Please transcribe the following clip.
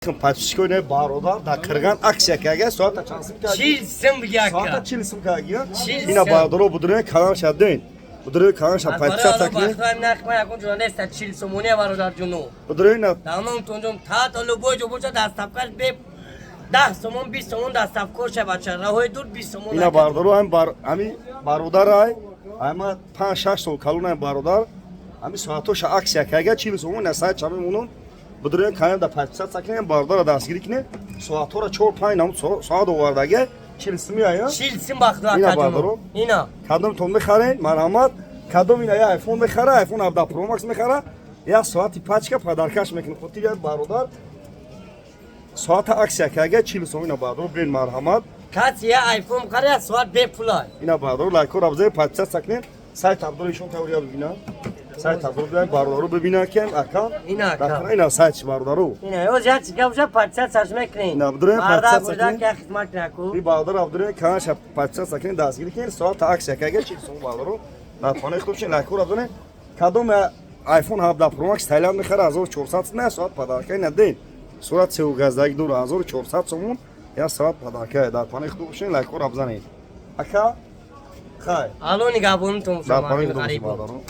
Подписчикои не, бародар, дар Қирған акция кага, соата чанд сум каги? 40 сум Соата яка. 40 сум каги. 40 Ина сум. бародаро, будурен канал шаден. Будурен канал ша подписаться кунед. Нарх ма ягон ҷо неста 40 сомоне, бародар ҷуно. Будурен на. Тамом тунҷум та то любой ҷо боша, доставкаш бе 10 сомон, 20 сомон доставка ша, бача. Роҳои дур 20 сомон. Ина бародаро, ҳам бар ами бародарай, ама 5 6 сол калон бародар. Ами соатоша акция кага 40 сомон на сайт чами монон. Будурен канал да подписаться кунед, бародара дастгирӣ кунед. Соатора 4 5 нам соат овардага 40 суми ая. 40 сум бахту Ина ака бародаро. ҷуно. Ина. Кадомтон мехарен, марҳамат. Кадом ина я iPhone мехара, iPhone 17 Pro Max мехара, як соати пачка подаркаш мекунад. Хотир як бародар соата акция кага 40 сом. Ина бародаро, бирен, марҳамат. Каси я iPhone харе, соат бепулай. Ина бародаро, лайкҳоро бизанед, подписаться кунед. Сайт абдуро ишон таврия бибинам. Сайт абдуро бибинам, бародаро бибинам, ки ака. Ина ака. Ина сайт бародаро. Ина ёз як чига боша, подписаться мекунем. Ина абдуро Бардар подписаться бурда кунед. ки хизмат кунаку. И бародар абдуро каналша подписаться кунед, дастгирӣ кунед. Соата акция кага 40 сом, бародаро. Дар хонаи худшон лайкҳоро бизанед. Кадом iPhone 17 Pro Max Таиланд мехара, 1400 не соат подарка наден. Сурат сеу газдаги дур 1400 сомон я соат подарка. Дар панаи худ бошед, лайкҳоро бизанед. Ака, хай. Ало, нигаҳбонтон. Дар панаи худ бошед, бародаро.